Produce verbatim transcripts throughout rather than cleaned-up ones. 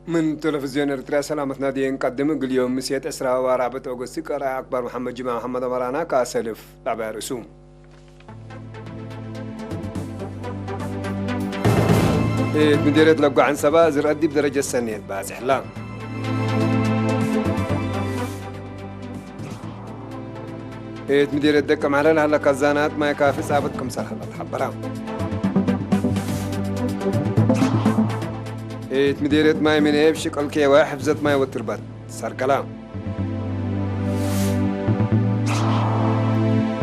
ምን ቴሌቪዝዮን ኤርትርያ ሰላመትና ዲብ እንቀድም። እግል ዮም ምሴት ዕስራ ወአርበዕ ኦገስት፣ ቀራኢ አክባር መሐመድ ጅምዓ መሐመድ አመራና። ከአሰልፍ ለአባይ ርእሱ። እት ምዴርየት ለጎ ዐንሰበ ዝርአት ዲብ ደረጀት ሰኔት ባጽሕላ። እት ምዴርየት ደቀ ማሕረ ለሀለ ካዛናት ማይ ካፊ ጻብጥ ክምሰል ሀለ ተሐበረ። እት ምዴርየት ማይ ምኔ እብ ሽቅል ኬወ ሕፍዘት ማይ ወትርበት ሰርገለ።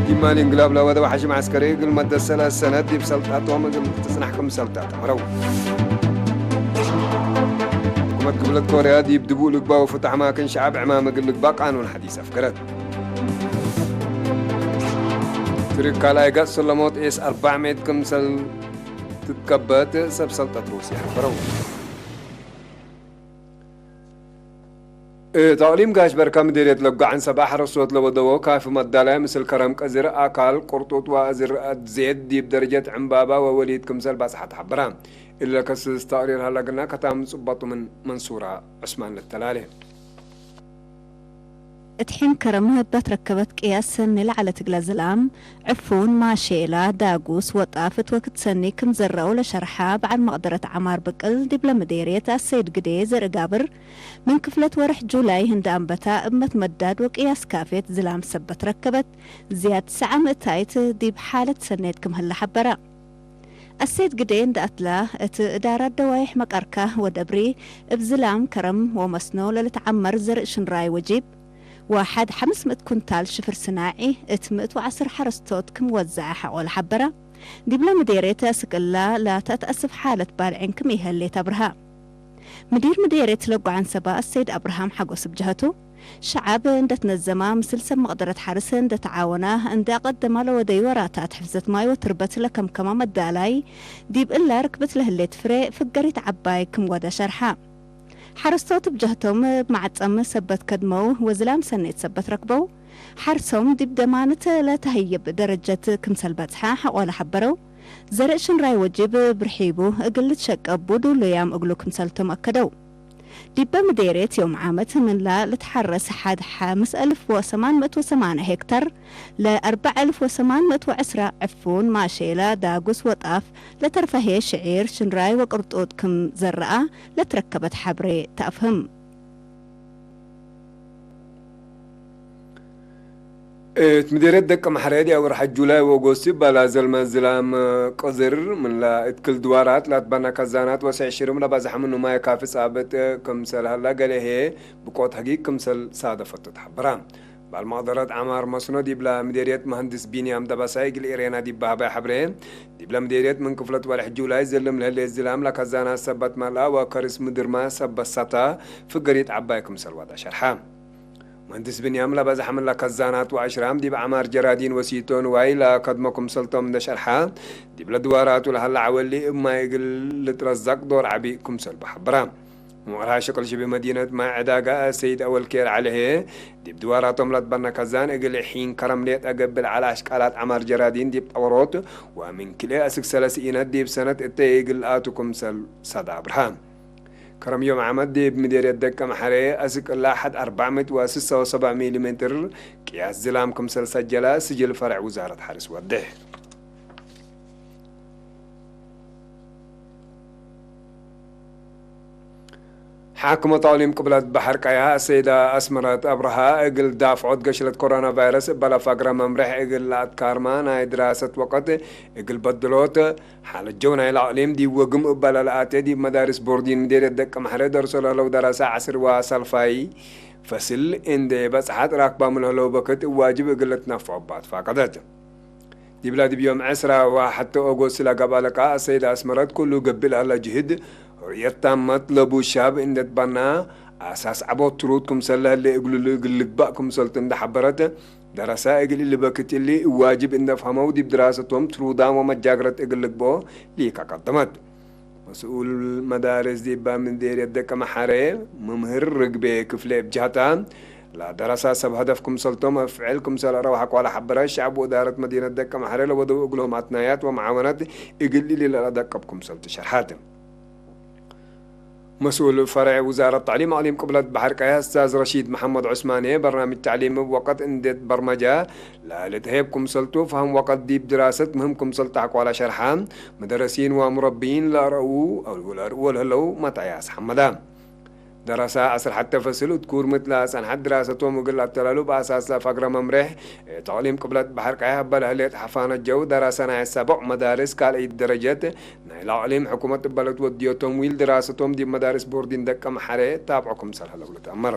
ዲብ ማል እንግላብ ለወደው ሐሽም ዐስከሪ እግል መደሰለ ሰነት ዲብ ሰልጣቶም እግል ትጽናሕ ክምሰል ተአመረው። ሕኩመት ግብለት ኮርያ ዲብ ድቡእ ልግባእ ወፍታሕ ማክን ሸዐብ ዕማም እግል ልግባእ ቃኑን ሐዲስ አፍገረት። ትርክ ካልኣይ ገጽ ሰለሞት ኤስ አርባዕ ምእት ክምሰል ትትከበት ሰብ ሰልጠት ሩስየ ሐበረው። እት አቅሊም ጋሽ በርከ ምዴርየት ለጎ ዐንሰበ ሐረስቶት ለወደዎ ካፊ መዳላይ ምስል ከረም ቀዝር፣ አካል፣ ቅርጡጥ ወአዝርአት ዜድ ዲብ ደረጀት ዕንባባ ወወሊድ ክምሰል ባጽሐት ሐበረ። እለ ከስስ ተቅሪር ሀለ ግና ከታም ጽበጡ ምን መንሱራ ዑስማን ለተላሌ። እት ሒን ከረም እበ ትረከበት ቅያስ ሰኒ ለዐለት እግለ ዝላም፣ ዕፉን፣ ማሼላ፣ ዳጉስ ወጣፍ እት ወክድ ሰኒ ክም ዘረአው ለሸርሐ በዐል መቅደረት ዐማር ብቅል፣ ዲብለ ምዴርየት አሰይድ ግዴ ዘርእ ጋብር፣ ምን ክፍለት ወርሕ ጁላይ ህንድ አንበታ እብ መትመዳድ ወቅያስ ካፌት ዝላም ሰበት ረከበት፣ ዝያድ ሰዓ ምእታይት ዲብ ሓለት ሰኔት ክም ህለ ሐበረ። አሰይድ ግዴ እንደ አትላ፣ እት እዳራት ደዋይሕ መቃርካ ወደብሪ፣ እብ ዝላም ከረም ወመስኖ ለልትዓመር ዘርእ ሽንራይ ወጂብ፣ ወሐድ ሐምስ ምእት ኩንታል ሽፍር ስናዒ እት ምእት ወዐስር ሐረስቶት ክም ወዘዐ ሐቆ ለሐበረ፣ ዲብለ ምዴርየት አስክ እላ ለተአትአስፍ ሓለት ባልዒን ክም ኢሀሌት አብርሃ። ምዲር ምዴርየት ለጎ ዐንሰበ አሰይድ አብርሃም ሐጎስ እብ ጀሀቱ፣ ሸዐብ እንደ ትነዘማ፣ ምስል ሰብ መቅደረት ሐርስ እንደ ተዓወና፣ እንደ አቀደማ ለወደዩ ወራታት ሕፍዘት ማይ ወትርበት ለከምከማ መዳላይ፣ ዲብ እላ ርክብት ለህሌት ፍሬ ፍገሪት ዐባይ ክም ወደ ሸርሐ። ሐረስቶት እብ ጀህቶም እብ መዐጸም ሰበት ከድመው ወዝላም ሰኔት ሰበት ረክበው። ሐርሶም ዲብ ደማነት ለተሀየብ ደረጀት ክምሰል በጽሐ ሐቆለ ሐበረው። ዘርእ ሽንራይ ወጅብ ብርሒቡ እግል ልትሸቀቡ ዱሉያም እግሉ ክምሰልቶም አከደው። ዲበ ምዴርየት ዮም ዓመት ምንላ ልትሐረስ ሐድ ሐምስ አልፍ ወሰማን ምእት ወሰማንያ ሄክታር ለአርበዕ አልፍ ወሰማን ምእት ወዕስራ ዕፉን፣ ማሼላ፣ ዳጉስ ወጣፍ፣ ለተርፈሄ ሽዒር፣ ሽንራይ ወቅርጡጥ ክም ዘረአ ለትረከበት ሐብሬ ተአፍህም። እት ምዴርየት ደቀ መሐረ ዲብ አወርሐ ጁላይ ወኦጎስት እባላ ዘልመ ዝላም ቅዝር ምንላ እት ክል ድዋራት ላትበና ከዛናት ወሰዕ ሽርም ለባዝሐ ምኑ ማይ ካፊ ጻብጥ ክምሰል ሀላ ገሌ ህዬ ብቆት ሀጊግ ክምሰል ሳደፈቱ ተሐበራ። ባል መቅደረት ዐማር መስኖ ዲብላ ምዴርየት መሀንድስ ቢንያም ደበሳይ እግል ኤሬና ዲብ በሀበ ሐብሬ፣ ዲብለ ምዴርየት ምን ክፍለት ወርሕ ጁላይ ዘልም ለህሌት ዝላም ለከዛናት ሰበት መልአ ወከርስ ምድርመ ሰበት ሰተ ፍገሪት ዐባይ ክምሰል ወደ ሸርሐ። መሀንድስ ብንያም ለበዝሐ ምን ለከዛናት ወአሽራም ዲብ ዐማር ጀራዲን ወሲቶ ንዋይ ለከድሞ ክምሰልቶም እንደ ሸርሐ፣ ዲብለ ድዋራቱ ለሀለ ዐወሊ እብ ማይ እግል ልትረዘቅ ዶር ዐቢ ክምሰል በሐብራ። ምዕራ ሽቅል ሽቢ መዲነት ማይ ዕዳጋ ሰይድ አወል ኬር ዐለ ህዬ፣ ዲብ ድዋራቶም ለትበነ ከዛን እግል ሒን ከረም ሌጠ ገብእ ለዐለ አሽቃላት ዐማር ጀራዲን ዲብ ጠወሮት ወምን ክልኤ አስክ ሰለስ ኢነት ዲብ ሰነት እተ እግል አቱ ክምሰል ሰዳ አብርሃ። ከረም ዮም ዓመት ዲብ ምዴርየት ደቀ መሐሬ አስክ እላ ሐድ አርበዕ ምእት ወስሳ ወሰብዕ ሚሊ ሜትር ቅያስ ዝላም ክምሰል ሰጀለ ስጅል ፈርዕ ውዛረት ሐርስ ወድሕ። ሓክመት አቅሊም ቅብለት በሐር ቀያ አሰይዳ አስመረት አብርሃ፣ እግል ዳፍዖት ገሽለት ኮሮና ቫይረስ እበለ ፈግረ መምሬሕ እግል ለአትካርማ ናይ ድራሰት ወቅት እግል በድሎት፣ ሓለት ጀው ናይለ አቅሊም ዲብ ወግም እበለ ለአቴ ዲብ መዳርስ ቦርዲን ምዴርየት ደቀ መሐሬ ደርሶ ለህለው ደረሰ ዐስር ወሰልፋይ ፈስል እንዴ በጽሐት ራክባም ለህለው በክት እብ ዋጅብ እግል ልትነፍዖ እባ ትፋቀደት። ዲብላ ዲብ ዮም ዕስራ ወሐቴ ኦጎስት ለገብአ ለቃእ አሰይድ አስመረት፣ ኩሉ ገብእ ለሀለ ጅህድ፣ ሑርየት ታመት ለቡ ሻብ እንዴ ትበና፣ አሳስ ዐቦት ትሩድ ክምሰል ለህሌ እግሉ እግል ልግባእ ክምሰልቱ እንዴ ሐበረት፣ ደረሰ እግል እሊ በክት እሊ እብ ዋጅብ እንዴ ፈሀመው፣ ዲብ ድራሰቶም ትሩዳም ወመጃግረት እግል ልግብኦ ሊከ ቀደመት። መስኡል መዳርስ ዲባ ምዴርየት ደቀ መሐሬ መምህር ርግቤ ክፍሌ እብ ጀህታ፣ ለደረሳ ሰብ ሀደፍ ክምሰልቶም አፍዕል ክምሰል አረውሐ ኳለ ሐበረ። ሸዐብ ወእዳረት መዲነት ደቀ መሐሬ ለወደው እግልሆም አትናያት ወመዓወነት እግል እሊ ለለደቀብ ክምሰልቱ ሸርሐት። መስኡል ፈርዕ ውዛረት ተዕሊም አቅሊም ቅብለት በሐር ቀያ እስታዝ ረሺድ መሐመድ ዑስማኔ፣ በርናምጅ ተዕሊም እብ ወቀት እንዴ ትበርመጀ ለልትሀየብ ክምሰልቱ፣ ፈሀም ወቀት ዲብ ድራሰት ምህም ክምሰል ተሐቋላ ሸርሐ፣ መደረሲን ወሙረብይን ለአርአዉ ወለአርኡ ለህለው መትአያስ ሐመደ። ደረሰ ዐስር ሐተ ፈስል እት ኩርምት ለአጸንሐት ድራሰቶም እግል ለአተላሉ በአሳስ ለፈግረ መምሬሕ እት አቅሊም ቅብለት በሐር ቀያ እበ ለህሌት ሐፋነት ጀው፣ ደረሰ ናይ ሰቦዕ መዳርስ ካልአይት ደረጀት ናይለ አቅሊም ሕኩመት እበ ለትወድዮ ተምዊል ድራሰቶም ዲብ መዳርስ ቦርዲን ደቀ መሐሬ ታብዖ ክምሰል ሀለው ልትአመር።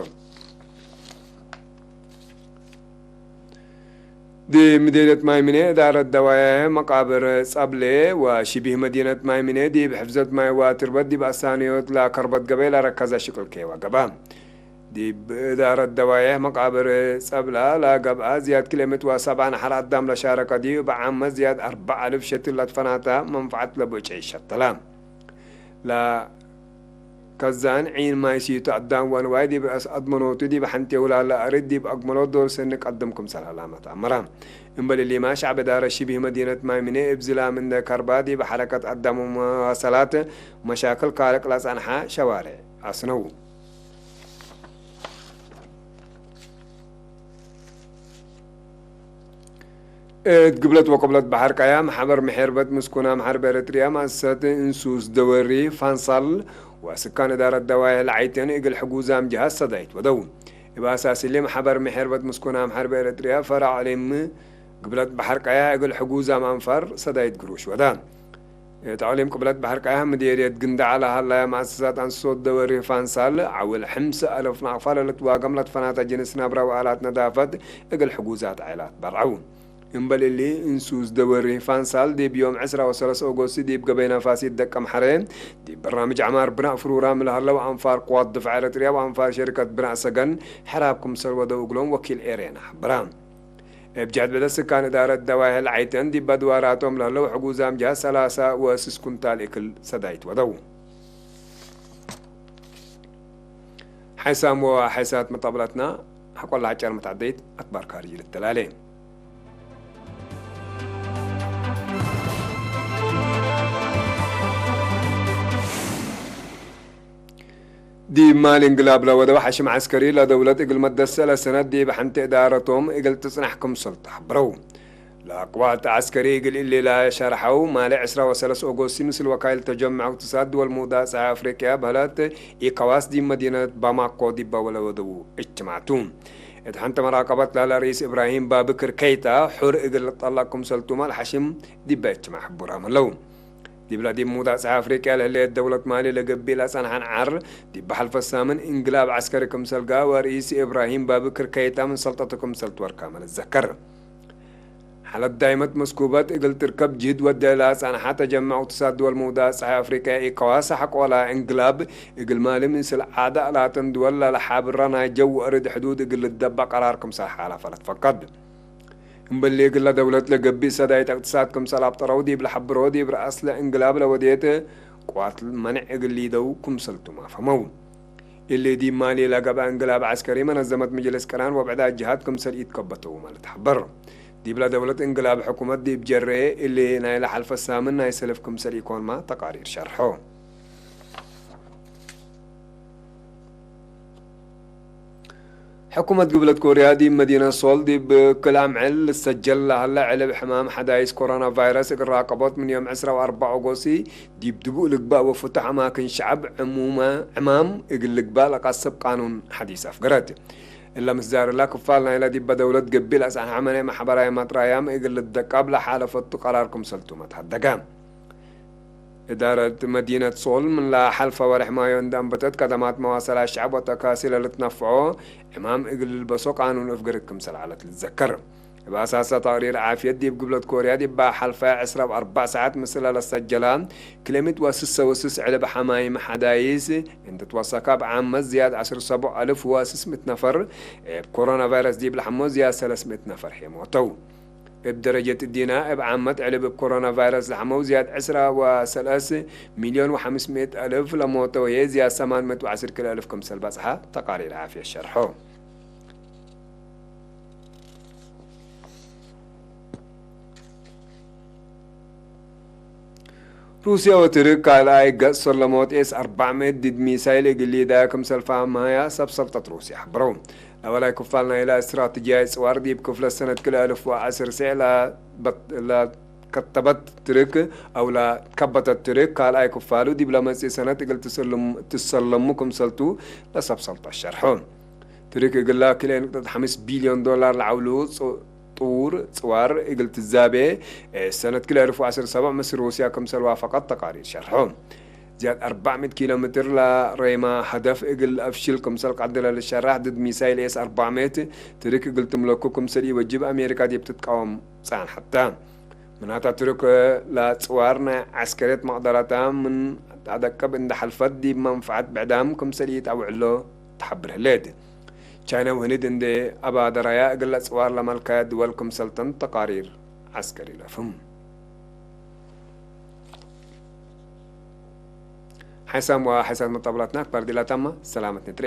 ዲብ ምዴነት ማይምኔ እዳረት ደዋዬሕ መቃብር ጸብሌ ወሽቢህ መዲነት ማይምኔ ዲብ ሕፍዘት ማይ ወትርበት ዲብ አሳንዮት ለከርበት ገበይ ለረከዘ ሽቅል ኬወ ገብአ። ዲብ እዳረት ደዋዬሕ መቃብር ጸብላ ለገብአ ዝያድ ክልኤ ምእት ወሰብዓ ነሐር አዳም ለሻረከ ዲብ እብ ዓመት ዝያድ አርበዕ አልፍ ሸትል ለትፈናተ መንፈዐት ለብዕጨይ ሸተለ። ለከዛን ዒን ማይ ሲቱ አዳም ወንዋይ ዲብ ረአስ አድመኖቱ ዲብ ሐንቴሁ ላለ አርድ ዲብ አግመሎ ዶል ሰኒ ቀድም ክምሰል ሀላመ ተአመረ። እምበል እሊማ ሸዕብ እዳረት ሽቢህ መዲነት ማይምኔ እብ ዝላም እንደ ከርባ ዲብ ሐረከት አዳም ወመዋሰላት መሻክል ካልቅ ለጸንሐ ሸዋሬዕ አስነው። እት ግብለት ወቅብለት በሐር ቀያ፣ መሕበር ምሔርበት ምስኩን አምሐር በኤረትርያ፣ መአሰሰት እንሱስ ደወሪ ፋንሳል ወስካን እዳረት ደዋዬሕ ለዓይተን እግል ሕጉዛም ጀሃዝ ሰዳይት ወደው። እብ አሳስ እሊ፣ መሕበር ምሔርበት ምስኩን አምሐር በኤረትርያ ፈረዕ እሊም ግብለት በሐር ቀያ እግል ሕጉዛም አንፋር ሰዳይት ግሩሽ ወደ። እት አቅሊም ቅብለት በሐር ቀያ ምዴርየት ግንዳዐ ለሀለየ መአሰሳት አንስሶት ደወሪ ፋንሳል፣ ዐውል ሕምስ አልፍ ናቅፋ ለልትዋገም ለትፈናተ ጅንስ ነብረ ወአላት ነዳፈት እግል ሕጉዛት ዐይላት በርዐው። እምበል እሊ፣ እንሱስ ደወሪ ፋንሳል ዲብ ዮም ዕስራ ወሰለስ ኦጎስት ዲብ ገበይ ነፋሲት ደቀ መሐሬ፣ ዲብ በርናምጅ ዐማር ብናእ ፍሩራም ለሀለው አንፋር ቅዋት ድፍዕ ኤረትርያ ወአንፋር ሸሪከት ብናእ ሰገን፣ ሕራብ ክምሰል ወደው እግሎም ወኪል ኤሬና ሐበረ። እብ ጀህት ብዕድ ስካን እዳረት ደዋይሕ ለዐይተን፣ ዲብ አድዋራቶም ለህለው ሕጉዛም ጀህት ሰላሳ ወስስ ኩንታል እክል ሰዳይት ወደው። ሓይሳም ወሓይሳት መጣብለትና፣ ሐቆላ ሐጨር መትዐደይት አክባር ካርጅ ልተላሌ። ዲብ ማሊ እንግላብ ለወደው ሐሽም ዐስከሪ ለደውለት እግል መደሰ ለሰነት ዲብ ሐንቲ እዳረቶም እግል ትጽናሕ ክምሰል ተሐብረው። ለቅዋት ዐስከሪ እግል እሊ ለሸርሐው ማሊ ዕስራ ወሰለስ ኦጎስት ምስል ወካይል ተጀምዕ እቅትሳድ ድወል ሙዳጽዐ አፍሪቅያ በህለት ኢካዋስ ዲብ መዲነት ባማኮ ዲበ ወለወደው እጅትማዕ ቱ። እት ሐንቲ መራቀበት ላለ ርኢስ እብራሂም ባብክር ከይታ ሑር እግል ልጠለቅ ክምሰል ቱመ ለሐሽም ዲበ እጅትማዕ ሕቡር አመለው። ዲብለ ዲብ ሙዳጽዐ አፍሪቅያ ለህሌት ደውለት ማሊ ለገብእ ለጸንሐን ዐር፣ ዲብ ሐልፈ ሳምን እንግላብ ዐስከሪ ክምሰል ገአ ወርኢስ እብራሂም ባብክር ከይታ ምን ሰልጠቱ ክምሰል ትወርካመ ልትዘከር። ሓለት ዳይመት መስኩበት እግል ትርከብ ጅህድ ወደ ለጸንሐ ተጀምዕ እቅትሳድ ድወል ሙዳጽዐ አፍሪቅያ ኢካዋስ ሐቆላ እንግላብ እግል ማሊ ምስል ዓደ አላተን ድወል ለለሓብራ ናይ ጀው ወአርድ ሕዱድ እግል ልደበ ቀራር ክምሰል ሓለፈ ለትፈቀድ። እምበሊ እግለ ደውለት ለገብእ ሰዳይት እቅትሳድ ክምሰል አብጠረው ዲብ ለሐብሮ፣ ዲብ ረአስለ እንግላብ ለወዴት ቅዋት መኔዕ እግል ሊደው ክምሰልቱም አፍሀመው። እሊ ዲብ ማሊ ለገብአ እንግላብ ዐስከሪ መነዘመት ምጅልስ ቅራን ወብዕዳት ጀሃት ክምሰል ኢትከበተውመ ልትሐበር። ዲብለ ደውለት እንግላብ ሕኩመት ዲብ ጀሬ እሊ ናይለ ሐልፈ ሳምን ናይ ሰልፍ ክምሰል ኢኮንመ ተቃሪር ሸርሖ። ሕኩመት ግብለት ኮርያ ዲብ መዲነት ሶል ዲብ ክል አምዕል ልሰጀል ለሀለ ዕልብ ሕማም ሐዳይስ ኮሮና ቫይረስ እግል ራቀቦት ምን ዮም ዕስራ ወአርበዕ ኦጎስት ዲብ ድቡእ ልግባእ ወፍቱሕ አማክን ሸዐብ ዕሙመ ዕማም እግል ልግባእ ለቀስብ ቃኑን ሐዲስ አፍገረት። እለ ምስዳር እለ ክፋል ናይለ ዲበ ደውለት ገቢል አስአን ሐመኔ ማሕበራዊ መጥራያም እግል ልደቃብ ለሓለፈቱ ቀራር ክምሰልቱ መትሀደገ። እዳረት መዲነት ሶል ምን ለሐልፈ ወርሕ ማዮ እንደ አንበተት ከደማት መዋሰላት ሸዐብ ወተካሲ ለልትነፍዖ ዕማም እግል ልልበሶ ቃኑን እፍግርት ክምሰል ዐለት ልትዘከር። እብ አሳሰ ተቅሪር ዓፍየት ዲብ ግብለት ኮርያ ዲብ ሐልፈ ዕስራ ወአርበዕ ሰዓት ምስለ ለሰጀላ ክልኤ ምእት ወስሰ ወስስ ዕልብ ሐማይም ሐዳይስ እንዴ ትወሰከ እብ ዓመት ዝያድ ዐስር ሰቡዕ አልፍ ወስስ ምእት ነፈር እብ ኮሮና ቫይረስ ዲብ ለሐሞ ዝያድ ሰለስ ምእት ነፈር ህዬ ሞተው። እብ ደረጀት እዲና፣ እብ ዓመት ዕልብ እብ ኮሮና ቫይረስ ለሐመው ዝያድ ዕስራ ወሰለስ ሚልዮን ወሐምስ ምእት አልፍ፣ ለሞተው ህዬ ዝያድ ሰማን ምእት ወዐስር ክልኤ አልፍ ክምሰል በጽሐ ተቃሪር ዓፍየት ሸርሖ። ሩስየ ወትርክ ካልኣይ ገጽ ሰለሞት ኤስ አርበዕ ምእት ዲድ ሚሳይል እግል ሊዳያ ክምሰል ፈሀማያ ሰብ ሰልጠት ሩስየ ሐብረው። ለአወላይ ክፋል ናይላ እስትራተጂያይ ጽዋር ዲብ ክፍለት ሰነት ክልኤ አልፍ ወዐስር ሴዕ ለከተበት ትርክ አው ለከበተት ትርክ ካልኣይ ክፋሉ ዲብ ለመጽእ ሰነት እግል ትሰለሙ ክምሰልቱ ለሰብ ሰልጠት ሸርሑ። ትርክ እግላ ክልኤ ንቅጠት ሐምስ ቢልዮን ዶላር ለዐውሉ ጥውር ጽዋር እግል ትዛቤ ሰነት ክልኤ አልፍ ወዐስር ሰብዕ ምስል ሩስያ ክምሰል ዋፈቀት ተቃሪር ሸርሑ። ዝያድ አርበዕ ምእት ኪሎ ሜትር ለሬማ ሀደፍ እግል አፍሽል ክምሰል ቀድረ ልሸራሕ ድድ ሚሳይል ኤስ አርበዕ ምእት ትርክ እግል ትምለኩ ክምሰል ኢወጅብ አሜሪካ ዲብ ትትቃወም ጸንሐተ። ምናተ ትርክ ለጽዋር ናይ ዐስከርየት መቅደረታ ምን ተአደቅብ እንደ ሐልፈት ዲብ መንፈዐት ብዕዳም ክምሰል ኢተአውዕሎ ተሐብር ህሌት። ቻይና ወህንድ እንዴ አባደራያ እግለ ጽዋር ለመልከያ ድወል ክምሰልተን ተቃሪር ዐስከሪ ለፍም። ሐሳም ወሐሳት መጣብላትና አክባር ዲላታማ ሰላመት ንትሬ።